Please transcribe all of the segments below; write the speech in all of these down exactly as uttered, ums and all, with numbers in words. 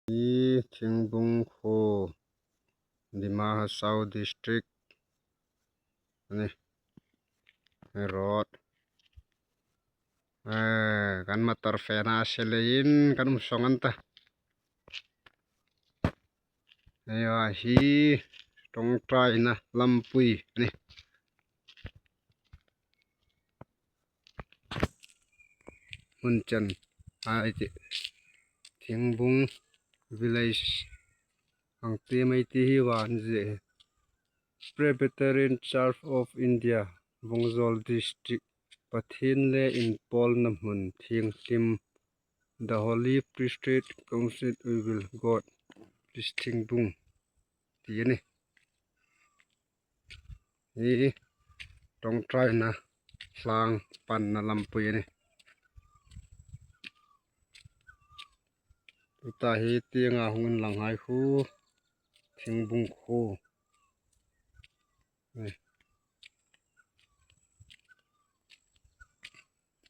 Hi Thingbung khuo, Dima Hasao District a nih. Hi road. Eh, kan motor fena se leiin kan um sawng an ta. Hei a hi ṭawngṭaina lampui a nih. Hmun chen a ei tih, Thingbung Village ang tiem ei ti hi van zie hi. Presbyterian Church of India, Vawngzawl District, Pathien le inpawlna hmun thienghlim, the Holy Priesthood Council, we will God, please Thingbung, ti a nih. Hi ṭawngṭaina tlâng panna lampui a nih. Tuta hi tienga hung inlanghai khuo, Thingbung khuo.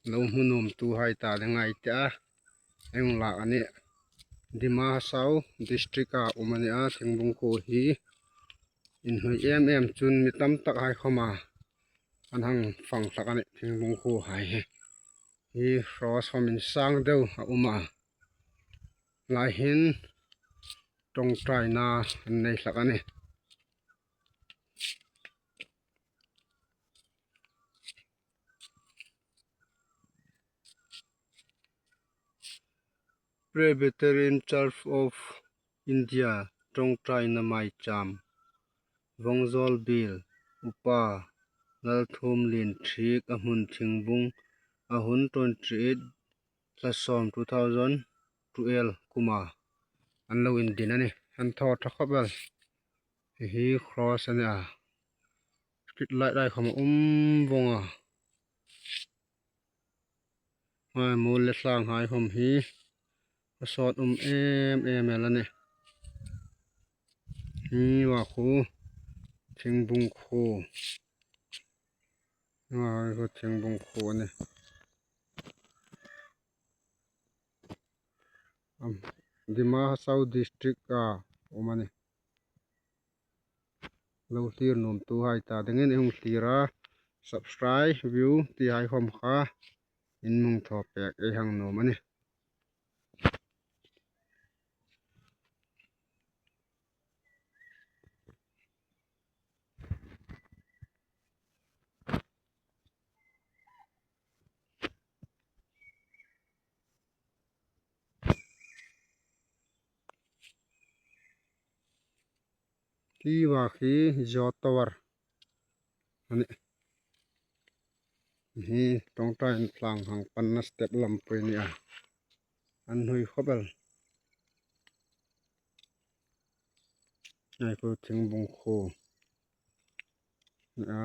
Lo hmu nuomtuhai ta ding ei ti a, ei hung lak a nih. Dima Hasao District-a um a ni a, Thingbung khuo hi. Inhnui em em chun mi tam takhai khawma an hang fang hlak a nih, Thingbung khuohai hi. Hi cross khawm insang deu a um a. Lai hin ṭawngṭaina an nei hlak a nih. Presbyterian Church of India ṭawngṭaina maicham, Vawngzawl Biel, Upa Lalthumlien Thiek a hmun Thingbung, a hun twenty eight thla sawm two thousand twelve kuma an lo indin a nih. An thaw ṭha khawp el. Hi hi cross a ni a. Street light-hai khawm a um vawng a. Hei, mual le tlanghai khawm hi a sawt um em em el a nih. Hi va khu Thingbung khuo. Hi va khu Thingbung khuo a nih. Am, Dima Hasao District-a um a nih. Lo thlir nuomtuhai ta dingin ei hung thlir a, subscribe, view tihai khawm kha in mi hung thaw pek ei hang nuom a nih. Hi va khi Jio Tower a nih. Hi ṭawngṭaina tlâng hang panna step lampui a ni a. An hnui khawp el. Hei khu Thingbung khuo a ni a.